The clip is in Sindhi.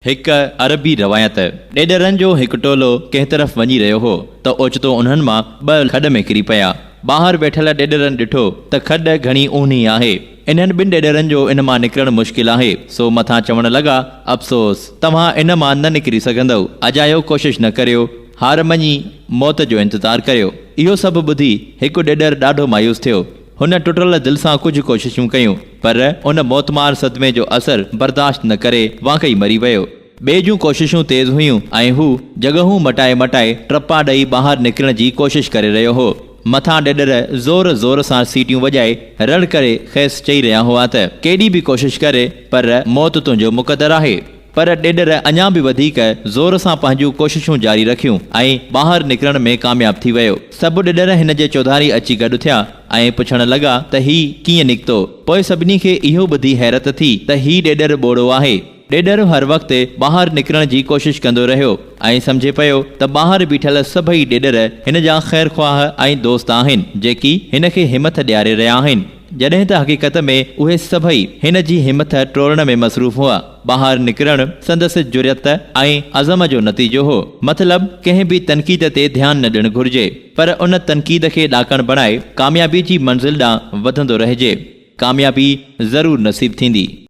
هڪ عربي روايت، ڏيڏرن جو هڪ ٽولو ڪنهن طرف وڃي رهيو هو ته اوچتو انهن مان ٻه کڏ ۾ ڪري پيا. ٻاهر ويٺل ڏيڏرن ڏٺو ته کڏ گهڻي اونهي آهي. انهن ٻن ڏيڏرن جو ان مان نڪرڻ مشڪل آهي، سو مٿان چوڻ لڳا، افسوس! توهان ان مان نه نڪري سگهندؤ، اجايو ڪوشش نه ڪريو، هار مڃي موت جو انتظار ڪريو. اهو سڀ ٻڌي هڪ ڏيڏر ڏاڍو مايوس ٿيو. هن ٽٽل دل سان ڪجهه ڪوششون ڪيون، پر ان موتمار صدمي جو اثر برداشت نه ڪري واقعي مري ويو. ٻئي جون ڪوششون تيز هيون ۽ هو جڳهون مٽائي مٽائي ٽپا ڏئي ٻاهر نڪرڻ جي ڪوشش ڪري رهيو هو. مٿان ڏيڏر زور زور سان سيٽيون وڄائي رڙ ڪري کيس چئي رهيا هئا ته ڪيڏي به ڪوشش ڪر پر موت تنهنجو مقدر آهي. پر ڏيڏر اڃا به وڌيڪ زور سان پنهنجون ڪوششون جاري رکيون ۽ ٻاهر نڪرڻ ۾ ڪامياب ٿي ويو. سڀ ڏيڏر هن جي چوڌاري اچي گڏ ٿيا ۽ پڇڻ لڳا ته هي ڪيئن نڪتو؟ پوء سڀني کي اهو ٻڌي حيرت ٿي ته هي ڏيڏر ٻوڙو آهي. ڏيڏر هر وقت ٻاهر نڪرڻ جي ڪوشش ڪندو رهيو ۽ سمجهي پيو ته ٻاهر بيٺل سڀئي ڏيڏر هن جا خيرخواهه ۽ دوست آهن، جيڪي هن کي همٿ ڏياري رهيا آهن. جڏهن ته حقيقت ۾ اهي سڀئي هن جي همٿ ٽوڙڻ ۾ مصروف هئا. ٻاهر نڪرڻ سندس جرئت ۽ عزم جو نتيجو هو. مطلب ڪنهن به تنقيد تي ڌيان نه ڏيڻ گهرجي، پر ان تنقيد کي ڏاڪڻ بڻائي ڪاميابي جي منزل ڏانهن وڌندو رهجي. ڪاميابي ضرور نصيب ٿيندي.